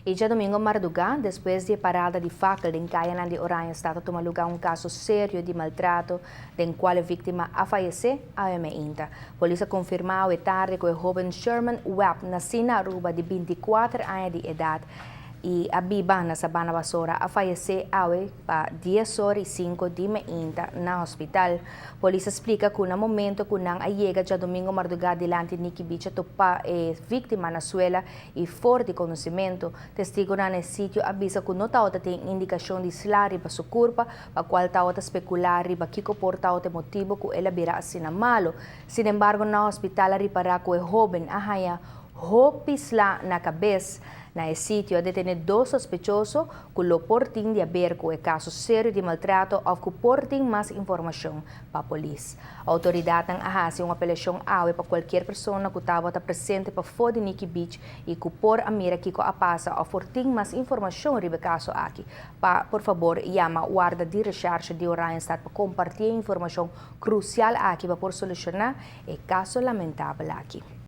Y diadomingo marduga, despues di parada di fakkel den cayanan di Oranjestad, a tuma luga un caso serio di maltrato den cual e victima a fayece awe mainta. Polis a confirma awe tardi cu e hoben Sherman Webb, naci na Aruba, di 24 aña di edad y a biba na Sabana Basora, a fayece awe pa 10:05 di mainta na hospital. Polis a splica cu na momento cu nan a yega diadomingo marduga dilanti Nikki Beach, a topa e victima na suela y for di conocimento. Testigonan na sitio a bisa cu no tabatin indicacion di sla riba su curpa, pa cual tabata specula riba kico por ta motibo cu el a bira asina malo. Sin embargo, na hospital a ripara cu e hoben a haya hopi sla na cabes. Na sitio a detene dos sospechoso cu lo por tin di haber cu e caso serio di maltrato of cu por tin mas informacion pa polis. Autoridad a haci un apelacion awe pa cualkier persona cu tabata presente pafo di Nikki Beach y cu por a mira kico a pasa of por tin mas informacion riba e caso aki, pa por fabor yama Warda di Recherche di Oranjestad pa comparti informacion crucial aki pa por soluciona e caso lamentabel aki.